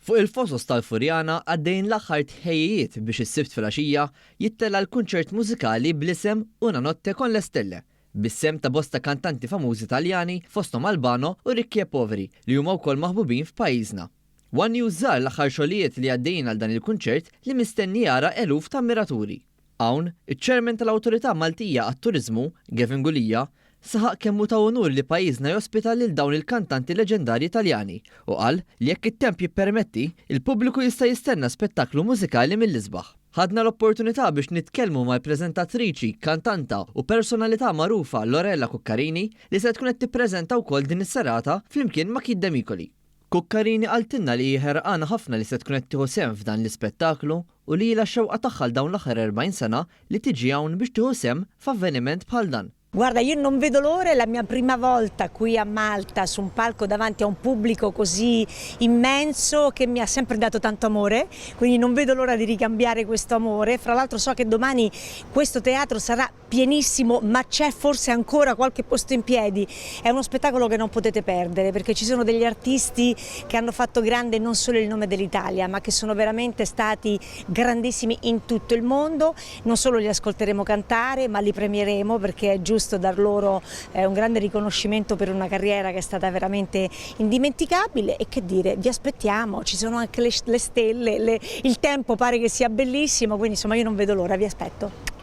Fuq il-Fosos tal-Furjana għaddejjin l-aħħar tħejjijiet biex is-Sibt filgħaxija jittella' l-kunċert mużikali bl-isem Una notte con le stelle, bis-sehem ta' bosta kantanti famużi Taljani fosthom Albano u Ricchi e Poveri li huma wkoll maħbubin f'pajjiżna. One News żar l-aħħar xogħlijiet li għaddejjin għal dan il-kunċert li mistenni jara eluf ta' ammiraturi. Hawn, iċ-Chairman tal-Awtorità Maltija għat-Turiżmu, Gavin Gulia, saħaq kemm hu ta' unur li pajjiżna jospita lil dawn il-kantanti leġendarji Taljani u qal li jekk it-temp jippermetti, il-pubbliku jista' jistenna spettaklu mużikali mill-isbaħ. Ħadna l-opportunità biex nitkellmu mal-preżentatriċi, kantanta u personalità magħrufa Lorella Cuccarini li se tkun qed tippreżenta wkoll din is-serata flimkien ma' Keith Demicoli. Cuccarini qaltilna li hi ħerqana ħafna li se tkun qed tieħu sehem f'dan l-ispettaklu u li ilha x-xewqa tagħha għal dawn l-aħħar 40 sena li tiġi hawn biex tieħu sehem f'avveniment bħal dan. Guarda, io non vedo l'ora, è la mia prima volta qui a Malta su un palco davanti a un pubblico così immenso che mi ha sempre dato tanto amore, quindi non vedo l'ora di ricambiare questo amore. Fra l'altro so che domani questo teatro sarà pienissimo, ma c'è forse ancora qualche posto in piedi. È uno spettacolo che non potete perdere perché ci sono degli artisti che hanno fatto grande non solo il nome dell'Italia, ma che sono veramente stati grandissimi in tutto il mondo. Non solo li ascolteremo cantare, ma li premieremo perché è giusto dar loro eh, un grande riconoscimento per una carriera che è stata veramente indimenticabile. E che dire, vi aspettiamo, ci sono anche le, le stelle, le, il tempo pare che sia bellissimo, quindi insomma io non vedo l'ora, vi aspetto.